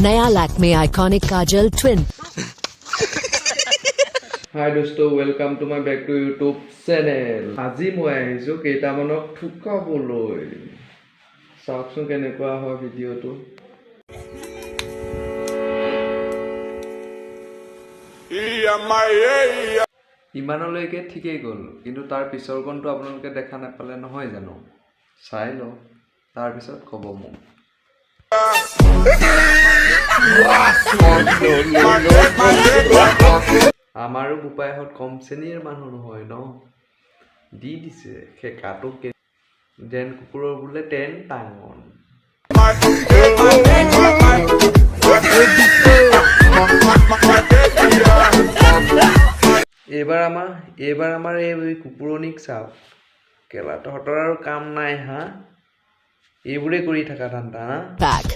नया लैक्मे आइकॉनिक काजल ट्विन। হাই দোস্ত, welcome to my back to YouTube channel. আজি মই আহিছোঁ কেইটামানক ঠুকাবলৈ। চাওকচোন কেনেকুৱা হয় ভিডিঅ'টো। ইমানলৈকে ঠিকেই গ'ল, কিন্তু তাৰ পিছৰ কণটো আপোনালোকে দেখা নাপালে নহয় জানো? চাই লওক, তাৰপিছত ক'ব মোক। আমাৰো বোপাইহঁত কম শ্ৰেণীৰ মানুহ নহয় ন, দি দিছে খেকাটো যেন কুকুৰৰ বোলে টেন টাঙন। এইবাৰ আমাৰ এই কুকুৰণীক চাওক। কেলা তহঁতৰ আৰু কাম নাই হা, এইবোৰেই কৰি থকা ধান্দা হা। पैक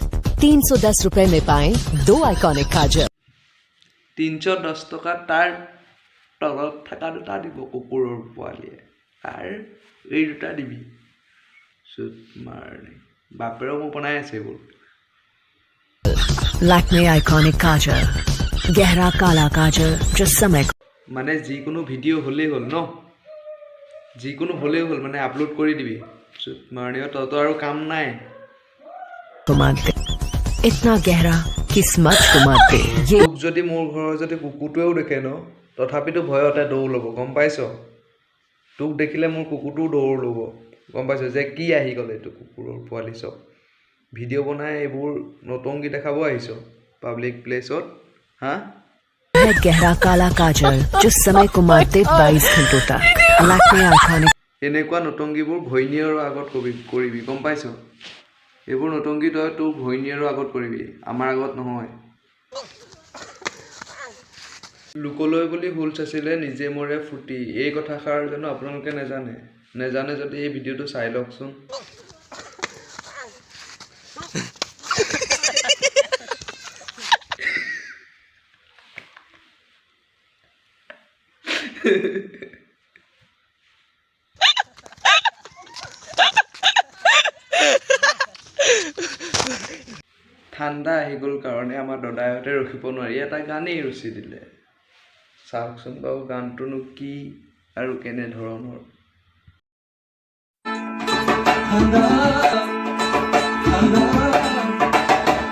310 रुपए में पाएं दो आइकॉनिक काजल। 310 টকা তাৰ তলত থকা দুটা দিব কুকুৰৰ পোৱালীয়ে, তাৰ এই দুটা দিবি। চুত মাৰণি, বাপেৰেও মোক বনাই আছে এইবোৰ। लैक्मे आइकॉनिक काजल, गहरा काला काजल जो समय মানে যিকোনো ভিডিঅ' হ'লেই হ'ল ন, যিকোনো হ'লেই হ'ল, মানে আপলোড কৰি দিবি। চুত মাৰণি, তহঁতৰ আৰু কাম নাই। को मात दे, इतना गहरा कि स्मच को मात दे। ये তোক যদি মোৰ ঘৰৰ যদি কুকুৰটোৱেও দেখে ন, তথাপিতো ভয়তে দৌৰ ল'ব, গম পাইছ? তোক দেখিলে মোৰ কুকুৰটোও দৌৰ ল'ব, গম পাইছ? যে কি আহি গ'ল এইটো কুকুৰৰ পোৱালি, চব ভিডিঅ' বনাই এইবোৰ নটংগী দেখাব আহিছ পাব্লিক প্লেচত হা। है गहरा काला काजल जो समय को मात दे 22 घंटों तक। लैक्मे आइकॉनिक এনেকুৱা নটংগীবোৰ ঘৈণীয়েৰৰ আগত কৰিবি, গম পাইছ? এইবোৰ নটংগী তই তোৰ ঘৈণীয়েৰৰ আগত কৰিবি, আমাৰ আগত নহয়। লোকলৈ বুলি হুল চাচিলে নিজে মৰে ফুটি, এই কথাষাৰ জানো আপোনালোকে নেজানে? নেজানে যদি এই ভিডিঅ'টো চাই লওকচোন। ঠাণ্ডা আহি গ'ল কাৰণে আমাৰ দদাইহঁতে ৰখিব নোৱাৰি এটা গানেই ৰচি দিলে। চাওকচোন বাৰু গানটোনো কি আৰু কেনেধৰণৰ।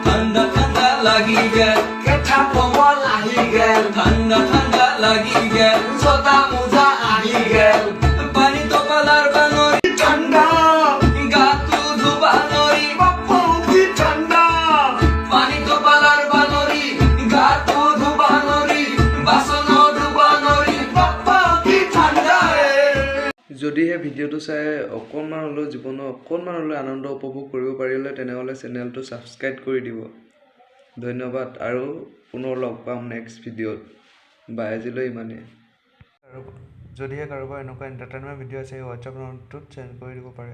ঠাণ্ডা ঠাণ্ডা লাগি গেল, কেঁথা কমল আহি গেল, ঠাণ্ডা ঠাণ্ডা লাগি গেল, জোতা মোজা আহি গেল, পানী টোপালাৰ বাঙৰি ঠাণ্ডা, গাটো ধুবা নৰি, বাপু কি ঠাণ্ডা, পানী টোপালাৰ বানৰি, গাটো ধুবা নৰি, বাচনো ধুবা নৰি, বাপা কি ঠাণ্ডা। যদিহে ভিডিঅ'টো চাই অকণমান হ'লেও জীৱনৰ অকণমান হ'লেও আনন্দ উপভোগ কৰিব পাৰিলে, তেনেহ'লে চেনেলটো ছাবস্ক্ৰাইব কৰি দিব। ধন্যবাদ আৰু পুনৰ লগ পাম নেক্সট ভিডিঅ'ত। বাই, আজিলৈ ইমানেই। আৰু যদিহে কাৰোবাৰ এনেকুৱা এণ্টাৰটেইনমেণ্ট ভিডিঅ' আছে, এই হোৱাটছআপ নম্বৰটোত চেণ্ড কৰি দিব পাৰে।